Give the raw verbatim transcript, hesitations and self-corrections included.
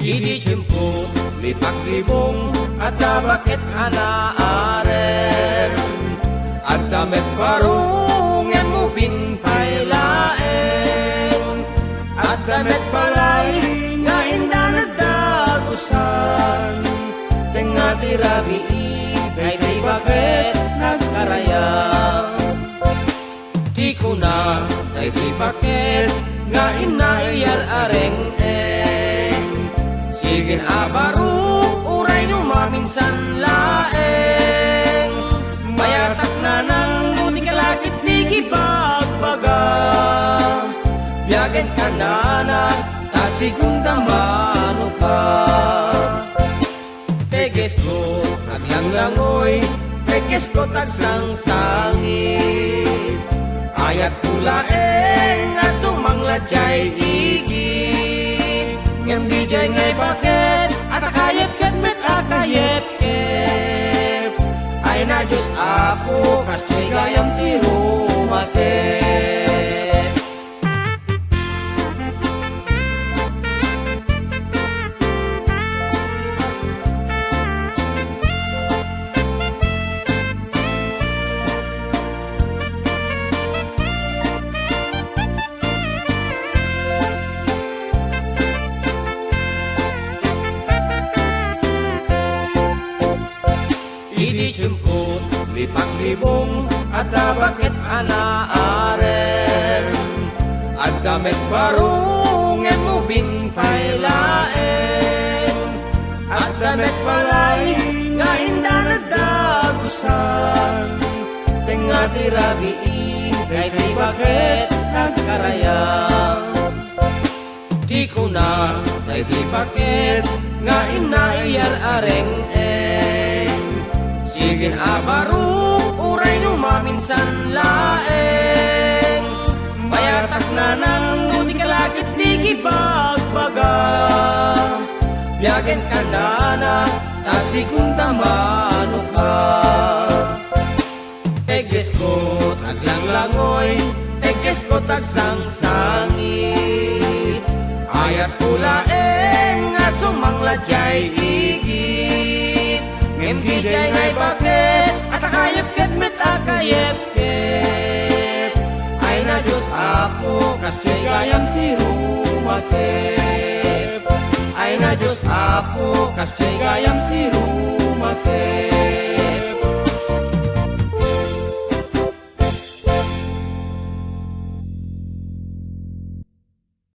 Idi tiempo, mipaglibong, adda baket a naarem. Adda met baro, ngem ubing pay laeng. Adda met balay nga inna nagdagusan. Tengnga ti rabii, daytoy baket nagkarayam. Ti kuna, daytoy baket nga inna iyar-areng-eng. Sigen a baro, uray no maminsan laeng. Mayatak nanang no di ka lakit ti kibagbaga. Biagen ka nana, ta sigun damano ka. Tegesko, aglanglangoy, tegesko, tagsangsangit. Ayatko laeng a sumangla diay igid. Ngem diay ngay baket, a takayep ket met a kayepkep. Ay na Dios Apo, kas diay gayam ti rumakep. Idi tiempo, mipaglibong, adda baket a naarem. Adda met baro, ngem ubing pay laeng. Adda met balay, nga inda nagdagusan. Tengnga ti rabii, daytoy baket nagkarayam. Ti kuna, daytoy baket nga inna iyar-areng-eng. Sigen a baro, uray no maminsan laeng. Mayatak nanang no di ka lakit ti kibagbaga. Biagen ka nana, ta sigun damano ka. Tegesko, taglanglangoy, tegesko, tagsangsangit. Ayatko laeng a sumangla diay igid. Ngem diay ngay baket, a takayepkep met a kayepkep. Ay na Dios Apo, kas diay gayam ti rumakep. Ay na Dios Apo, kas diay gayam ti